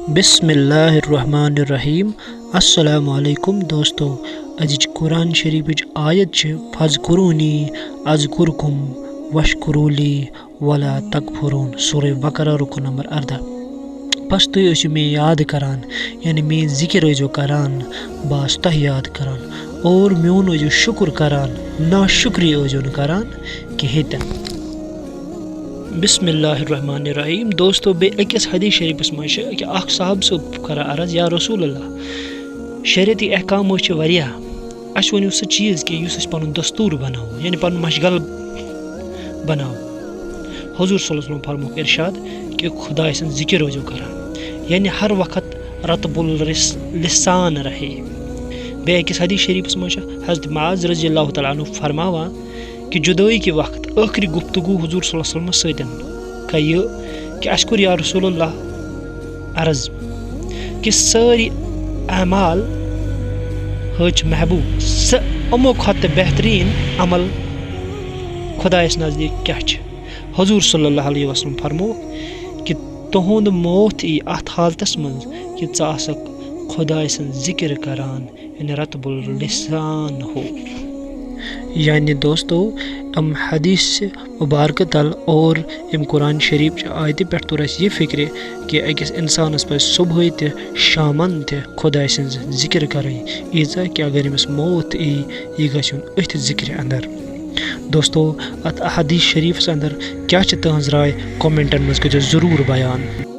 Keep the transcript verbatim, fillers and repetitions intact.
بسم اللہ الرحمن الرحیم۔ السلام علیکم دوستو، أزِچ قرآن شریفٕچ آیت چھِ، "فذکرونی اذکرکم واشکروا لی ولا تکفرون"، سورہ بقرہ، رکو نمبر ارداہ۔ بس تُہۍ ٲسِو مےٚ یاد کران، یعنی میٲنۍ ذکر ٲسۍزیو کران، بہٕ آسہٕ تۄہہِ یاد کران، اور میون ٲسۍزیو شُکُر کران، ناشُکری ٲسۍزیو نہٕ کران کِہیٖنۍ تہِ۔ بسم اللہ الرحمن الرحیم۔ دوستو، بیٚیہِ أکِس حدیث شریٖفَس منٛز چھِ أکیٛاہ اَکھ صحابہٕ صٲب کَران عرض، "یا رسول اللہ، شریعتی احکام حظ چھِ واریاہ، اَسہِ ؤنِو سُہ چیٖز کہِ یُس أسۍ پَنُن دستوٗر بَناوو، یعنی پَنُن مَشغَل بَناوو۔" حضور صلی اللہ علیہ وسلم فرمووُکھ اِرشاد کہِ خۄداے سُنٛد ذِکِر روٗزِو کَران، یعنی ہر وقت رطب الرس-، لسان رہے۔ بیٚیہِ أکِس حدیث شریٖفَس منٛز چھِ حضرت معاذ رضی اللہ تعالیٰ عنہ فرماوان، کہِ جدٲیی کہِ وقت ٲخری گفتگو حضور صلی اللہ علیہ وسلمس سۭتۍ گٔے یہِ کہِ اَسہِ کوٚر یا رسول اللہ عرض کہِ سٲری اعمال حظ چھِ محبوب، سُہ یِمو کھۄتہٕ تہِ بہتریٖن عمل خۄدایَس نزدیٖک کیٛاہ چھِ؟ حضور صلی اللہ علیہ وسلم فرموو کہِ تُہُنٛد موت یی اَتھ حالتَس منٛز کہِ ژٕ آسَکھ خۄداے سُنٛد ذِکِر کران، یعنی رطب اللسان ہو۔ یعنی دوستو، یِم حدیث مبارکہٕ تل اور یِم قرآن شریٖف چہِ آیتہِ پٮ۪ٹھ توٚر اَسہِ یہِ فِکرِ کہِ أکِس اِنسانَس پَزِ صُبحٲے تہِ شامَن تہِ خۄداے سٕنٛز ذِکِر کَرٕنۍ، ییٖژاہ کہِ اگر أمِس موت یی، یہِ گژھِ یُن أتھۍ ذِکرِ اندر۔ دوستو، اَتھ حدیث شریٖفَس اندر کیٛاہ چھِ تُہٕنٛز راے؟ کمنٹَن منٛز کٔرۍزیو ضروٗر بیان۔